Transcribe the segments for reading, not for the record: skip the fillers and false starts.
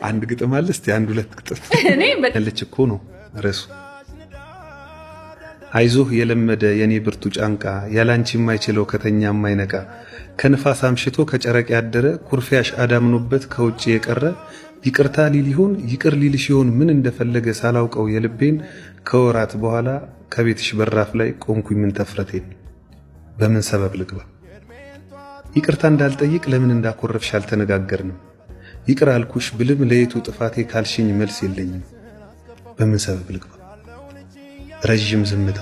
አንድ ግጥም አለ። እስቲ አንድ ሁለት ግጥም እኔ ያለች እኮ ነው ርዕሱ። አይዞህ የለመደ የኔ ብርቱ ጫንቃ፣ ያላንቺ የማይችለው ከተኛ የማይነቃ፣ ከንፋስ አምሽቶ ከጨረቅ ያደረ፣ ኩርፊያሽ አዳምኖበት ከውጭ የቀረ፣ ይቅርታ ሊል ይሆን ይቅር ሊልሽ ይሆን ምን እንደፈለገ ሳላውቀው የልቤን፣ ከወራት በኋላ ከቤትሽ በራፍ ላይ ቆምኩኝ ምን ተፍረቴን። በምን ሰበብ ልግባ? ይቅርታ እንዳልጠይቅ ለምን እንዳኮረፍሽ አልተነጋገርንም። ይቅር አልኩሽ ብልም ለየቱ ጥፋቴ ካልሽኝ መልስ የለኝም። በምን ሰበብ ልግባ? ረዥም ዝምታ፣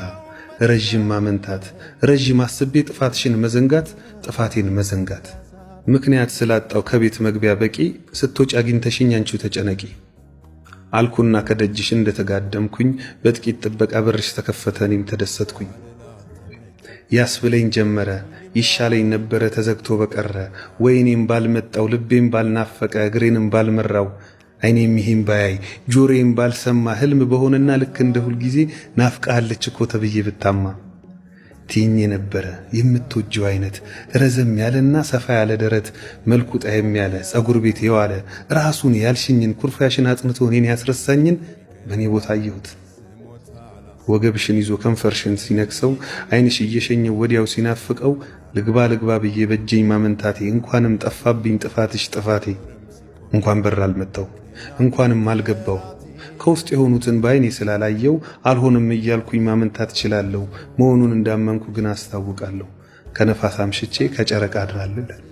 ረዥም ማመንታት፣ ረዥም አስቤ ጥፋትሽን መዘንጋት፣ ጥፋቴን መዘንጋት፣ ምክንያት ስላጣው ከቤት መግቢያ በቂ፣ ስትወጪ አግኝተሽኝ አንቺው ተጨነቂ አልኩና ከደጅሽ እንደተጋደምኩኝ በጥቂት ጥበቃ በርሽ ተከፈተ፣ እኔም ተደሰትኩኝ። ያስብለኝ ጀመረ ይሻለኝ ነበረ ተዘግቶ በቀረ፣ ወይኔም ባልመጣው ልቤም ባልናፈቀ እግሬንም ባልመራው፣ አይኔም ይሄም ባያይ ጆሮዬም ባልሰማ፣ ህልም በሆነና ልክ እንደ ሁልጊዜ ናፍቃለች እኮ ተብዬ ብታማ። ትይኝ የነበረ የምትወጂው አይነት ረዘም ያለና ሰፋ ያለ ደረት፣ መልኩ ጣየም ያለ ጸጉር ቤት የዋለ ራሱን ያልሽኝን፣ ኩርፊያሽን አጽንቶ እኔን ያስረሳኝን በእኔ ቦታ አየሁት። ወገብሽን ይዞ ከንፈርሽን ሲነክሰው፣ አይንሽ እየሸኘው ወዲያው ሲናፍቀው፣ ልግባ ልግባ ብዬ በጀኝ ማመንታቴ፣ እንኳንም ጠፋብኝ ጥፋትሽ ጥፋቴ። እንኳን በር አልመታው እንኳንም አልገባው፣ ከውስጥ የሆኑትን በአይኔ ስላላየው አልሆንም እያልኩኝ ማመንታት እችላለሁ። መሆኑን እንዳመንኩ ግን አስታውቃለሁ። ከነፋስ አምሽቼ ከጨረቃ አድራለሁ ይላል።